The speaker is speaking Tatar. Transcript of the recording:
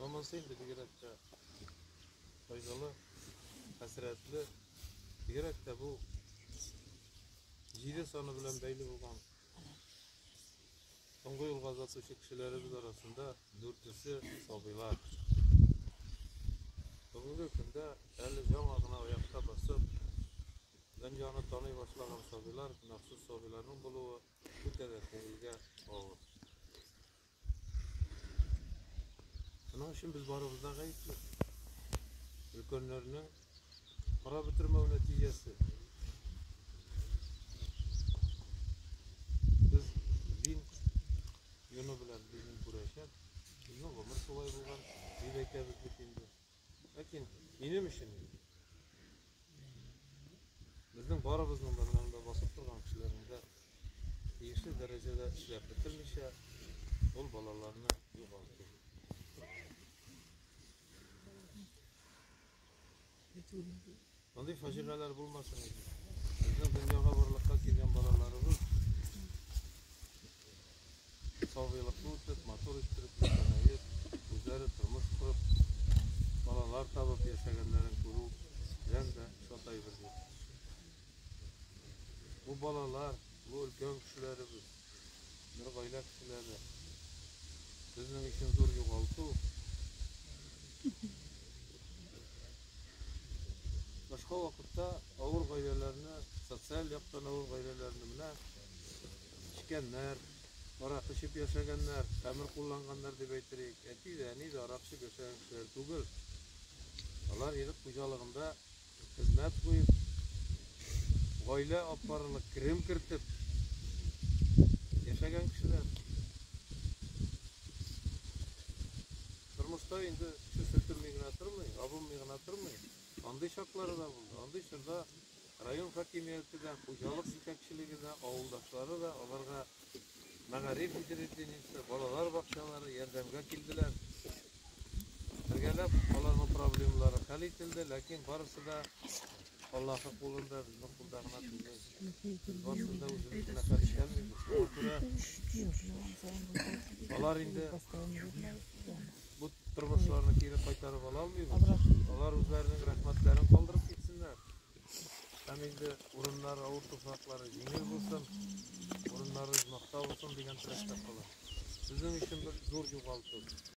Монысы инде бигрәк тә кайгылы, хәсрәтле, бигрәк тә бу җиде саны белән бәйле булган соңгы юлга озатучы кешеләребез арасында дүртесе сабыйлар. Бүгенге көндә әле яңа гына аякка басып, дөньяны таный башлаган сабыйлар, гөнаһсыз сабыйларның булуы үтә дә күңелгә авыр. Моның өчен без барыбыз да гаепле. Өлкәннәрнең карап бетермәү нәтиҗәсе. Без дин юны белән безнең күрәчәк. Безнең гомер шулай булган, дип әйтәбез бит инде. Ләкин минем өчен безнең барыбызның да менә монда басып торган кешеләрнең дә тиешле дәрәҗәдә эшләп бетермичә, ул балаларны югалту. Мондый фаҗигаләр булмасын иде. Безнең дөньяга барлыкка килгән балаларыбыз сабыйлыкны үтеп, матур иттереп, өлкәнәеп, үзләре тормыш корып, балалар табып яшәгәннәрен күрү белән дә шат әйбер бу. Бу балалар, бу өлкән кешеләребез, бер гаилә кешеләре. Безнең өчен зур югалту. Башка вакытта авыр гаиләләрне, социаль яктан авыр гаиләләрне менә эчкәннәр, аракы эчеп яшәгәннәр, хәмер кулланганнар дип әйтер идек. Әти дә, әни дә аракы эчеп яшәгән кешеләр түгел. Алар ирек хуҗалыгында хезмәт куеп, гаилә алып барырлык керем кертеп яшәгән кешеләр. Тормышта инде кеше сөртенми генә тормый, абынмый гына тормый. Андый чаклары да булды. Андый чорда район хакимияте дә, хуҗалык җитәкчелеге дә, авылдашлары да аларга мәгариф учреждениесе, балалар бакчалары ярдәмгә килделәр. Бергәләп аларның проблемалары хәл ителде, ләкин барысы да Аллаһы кулында, безнең кулда гына түгел. Без барысын да үзебез генә хәл итә алмыйбыз. Шуңа күрә алар инде бу тормышларны кире кайтарып ала алмыйбыз. Алар үзләренең рәхмәтләрен калдырып китсеннәр. Һәм инде урыннары, авыр туфраклары җиңел булсын, урыннары оҗмахта булсын дигән теләктә калам. Безнең өчен бер зур югалту.